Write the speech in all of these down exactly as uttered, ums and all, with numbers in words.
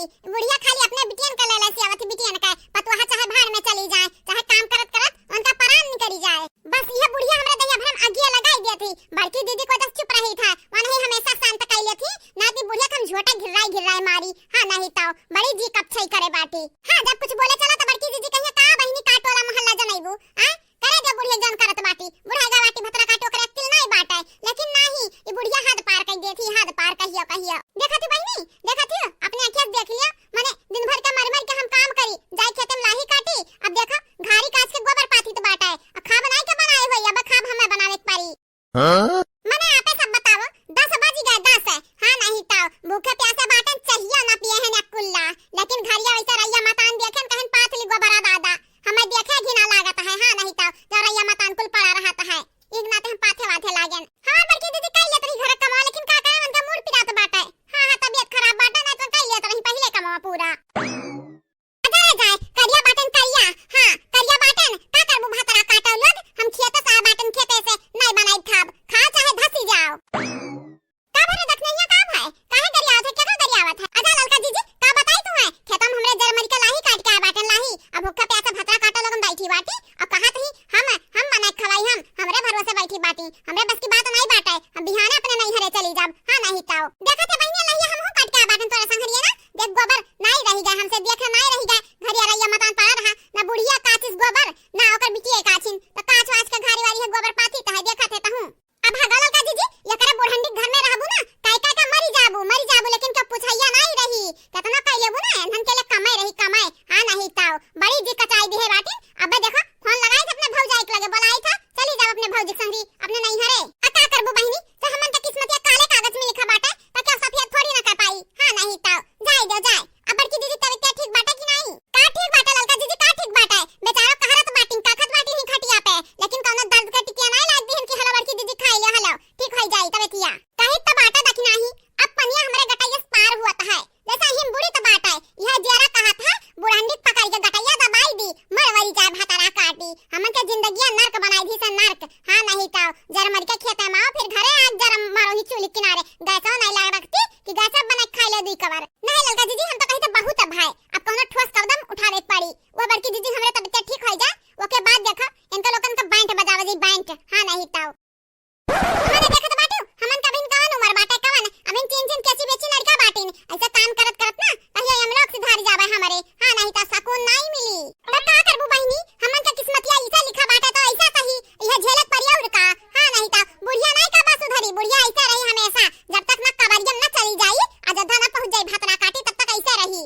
बुढ़िया खाली अपने बिटियन का लेले से आवत ही, बिटियन का, पतोहा चाहे भाड़ में चली जाए, चाहे काम करत करत उनका परान निकरी जाए। बस यह बुढ़िया हमरे दहिया भरे में अगिया लगाई देत ही। बड़की दीदी को जस चुप रही था, वनही हमेशा शांत कई लेत ही, ना ती बुढ़िया के हम झोटा घिर्राई घिर्राई मारी। हाँ, नहीं तो बड़ी जी कपछई करे बाटी। हाँ, जब कुछ बोले चला तो बड़की दीदी कहिया, "का बहिनी, का टोला मोहल्ला जनैबू? आ, करे दे बुढ़िया जौन करत बाटी, बुढ़ाई गा बाटी भतरा काटे ओकरे अक्किल नाई बाटे।" लेकिन नाही, ई बुढ़िया हद पार कई देत ही, हद पार कहियो कहियो। देखत ही बहिनी, देखत ही, अपने अखिया से देख लियो, मने दिन भर के मर मर के हम काम करी, जाई खेते में लाही काटी, अब देखो घारी काच के गोबर पाथी तो बाटे, अब खाब नाई के बनाए होई, अब खाब हमें बनावे के पड़ी। हाँ? मने आपे सब बताओ, दस बज गए, दस। हाँ, नहीं तो भूखे प्यासे बाटन, चाहिए ना पिए हैं ना कुल्ला, लेकिन घरिया वैसे रैया मतान देखेन, कहन पाथली गोबरा दादा, हमें देखे घिना लागत है। हाँ, नहीं तो जो रैया मतान कुल पड़ा रहत है, एक नाते हम पाथे वाथे लागेन। हमार बड़की दीदी कई लेत रही घर कमा, लेकिन का करे, उनका मूड पिरात बाटे। हाँ, हाँ, तबीयत खराब बाटे, नहीं तो कई लेत रही पहले कमा पूरा। अरे जाए, करिया बाटन करिया, हाँ, करिया बाटन, का करबू भतरा काटो लोग, हम खेते से आए बाटन खेते से, नहीं बनाई खाब, खा चाहे धसी जाओ। का भरे दखनैया का भाई, काहे गरियावत है, केकर गरियावत है? अजा ललका जीजी, का बताई तू है, खेतम हमरे जरमरी के लाही काट के आए बाटन लाही, अब भूखा प्यासा भतरा काटो लोग हम बैठी बाटी, अब कहा तही हम, हम बनाए खवाई हम, हमरे भरोसे बैठी बाटी, हमरे बस की बात नहीं बाटे, हम बिहाने अपने नैहरे चली जाब, हाँ नहीं ताओ। देखत है बहिनिया लहिया हमहू काट के आए बाटन तोरा संघरिया ना, देख गोबर नाई रही गए, हमसे देखे नाई रही गए, घरिया रैया मतान पड़ा रहा, ना बुढ़िया काचिस गोबर, ना ओकर बिटिया काचिन, तो काच वाच के घारी वारी है गोबर पाथी तो है, देखत है तहूँ। अब हगा ललका जीजी, ये करे बुढ़ंडी घर में रहबू ना, काई काई का मरी जाबू, मरी जाबू, लेकिन क्यों पूछैया नाई रही, केतना कई लेबू ना, एनहन के लिए कमाई रही, कमाई, हाँ नहीं ताओ, बड़ी जी कचाई दी है बाटी, अबे देखो, फोन लगाई थे अपने भौजाई के लगे, बोलाई था, चली जाओ अपने भौजी के संगी, अपने नैहरे। आ का करबू बहिनी, तो हमन के किस्मतिया काले कागज में लिखा बाटे, तो क्या सफेद थोड़ी ना कर पाई, हाँ नहीं ताओ, जाए दो, जाए। अब बड़की दीदी तबीयत ठीक बाटे कि नाई? का ठीक बाटे ललका जीजी, का ठीक बाटे? बेचारा कहरत बाटिन, काखत बाटिन ही खटिया पे, लेकिन कौनो दर्द के टिकिया नाई लाग दिहन कि हलो बड़की दीदी खाई ले, हलो, ठीक होई जाई तबीयतिया। कही तो बाटे दखिनाही, अब पनिया हमरे गटैया से पार हुआ है, जैसे हिम बुड़ी तो बाटे, यह जियरा कहत है, बुढ़ंडी पकड़ के गटैया दबाई दी, मर वरी जाए भतरा काटी, हमन के जिंदगिया नर्क बनाई दी से नर्क। हाँ नहीं तो जरमरी के खेते में आओ, फिर घरे आग जरम मारो ही चूल्ही किनारे, गैसो नहीं लाग रखती कि गैस बना के खाई ले दुई कवर। नहीं ललका जीजी, हम तो कही तो बहुत है भाई, अब कौनो ठोस कदम उठावे के पड़ी। वो बड़की जीजी हमरे तबीयत ठीक हो जा, ओके बाद देखो इनका लोगन का बैंड बजावे जी बैंड। हाँ नहीं तो। हमने देखत बाटू, हमन का अभिन कवन उम्र बाटे कवन, अभिन चीन चीन कैसी बेची लड़का बाटिन, ऐसे काम करत करत ना कहियो यमलोक सिधार जावे हमरे। हाँ नहीं तो सुकून नहीं मिली। तो का करबू बहिनी, हमन का किस्मतिया ऐसा लिखा बाटे तो ऐसा सही, यह झेलत पड़ी और का। हाँ नहीं तो बुढ़िया नहीं का बस उधरी, बुढ़िया ऐसे रही हमेशा, जब तक ना कबरियम ना चली जाई, अयोध्या ना पहुँच जाई भतरा काटी, तब तक ऐसे रही।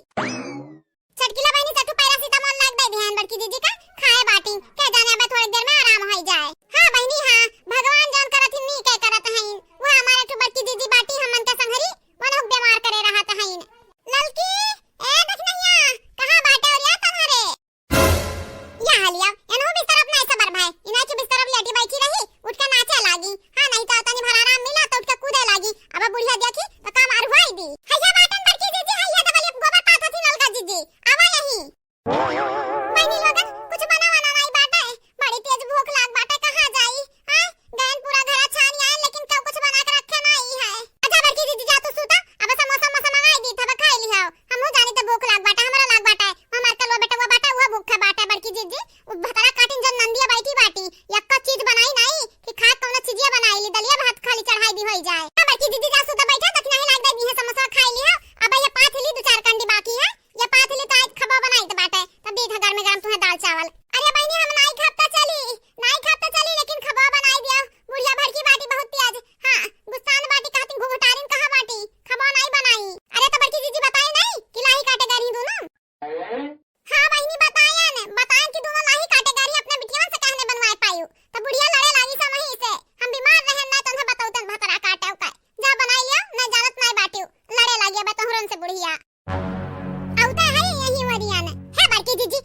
चटकिला बहिनी, सठू पैरासिटामोल लाग दे दिहन बड़की जीजी का, खाए बाटी, के जाने अबे थोड़ी देर में आराम होई जाए। हाँ बहिनी हाँ, भगवान जौन करत ही नीके करत हईन, वो हमारे ठू बड़की जीजी बाटी हमन के संघरी, वनहुक बीमार करे रहत हईन। ललकी, ए दखनैया, कहाँ बाटे और या तोहरे? या हलिया, एनहु बिस्तर अपना ऐसा बर भाई, इनाई के बिस्तर अब लेटी बैठी रही, उठ के नाचे लागी। हाँ, नहीं तो तनी भर आराम मिला तो उठ के कूदे लागी। अब बुढ़िया देखी तो काम अरुआई दी। हैया बाटन बड़की जीजी, हैया तो बलिए गोबर पाथत ही ललका जीजी, आवा यहीं। बहिनी लोगन, कुछ बना वना नहीं बाटे, बड़ी तेज भूख लाग बाटे, कहाँ जाई? हाँ, गयन पूरा घरा छानी आए, लेकिन क्यों कुछ बना के रखे नहीं है। अच्छा बड़की जीजी, जा तू सूता, अब समोसा वमोसा मंगाई दी, तब खाई लिहाओ। हमहू जानी तो भूख लाग बाटे, हमरा लाग बाटे। हमार कलवा बेटवा बाटे, वो भूखे बाटे बड़की जीजी। वो भतरा काटिन जौन नंदिया बैठी बाटी, यक्को चीज बनाई नाई कि खा कौनो चीजिया बनाई ली, दलिया भात खाली चढ़ाई दी होई जाए। हाँ, बड़की दीदी जा सूता बैठा, तक नहीं लाग दे, इहे समोसा खाई लिहा। अब ये पाथ ली, दो चार कंडी बाकी है, ये पाथ ली तो आज खबा बनाई तो बाटे, तब दी था गरमे गरम तुम्हें दाल चावल। अरे बहिनी, हम नाई खाब तो चली, नाई खाब तो चली, लेकिन खबा बनाई दिया। बुढ़िया भड़की बाटी बहुत तेज। हाँ, गुस्सान बाटी कहती घुघटारिन कहाँ बाटी, खबा नाई बनाई। अरे तो बड़की दीदी बताई नहीं कि लाही काटे गरी दोनों। हाँ बहिनी, बतायन, बतायन कि दोनों लाही काटे गारी अपने बिटियन से कहने बनवाए पायु। तो बुढ़िया लड़े लागी सा वहीं से, "हम बीमार रहन ना, तन्हे बतौतन भतरा काटे का। जा बनाई लिया, ना जानत ना बाटियो।" लड़े लागी अब तोहरन से बुढ़िया। औते है यही वरियन। हे बड़की जीजी,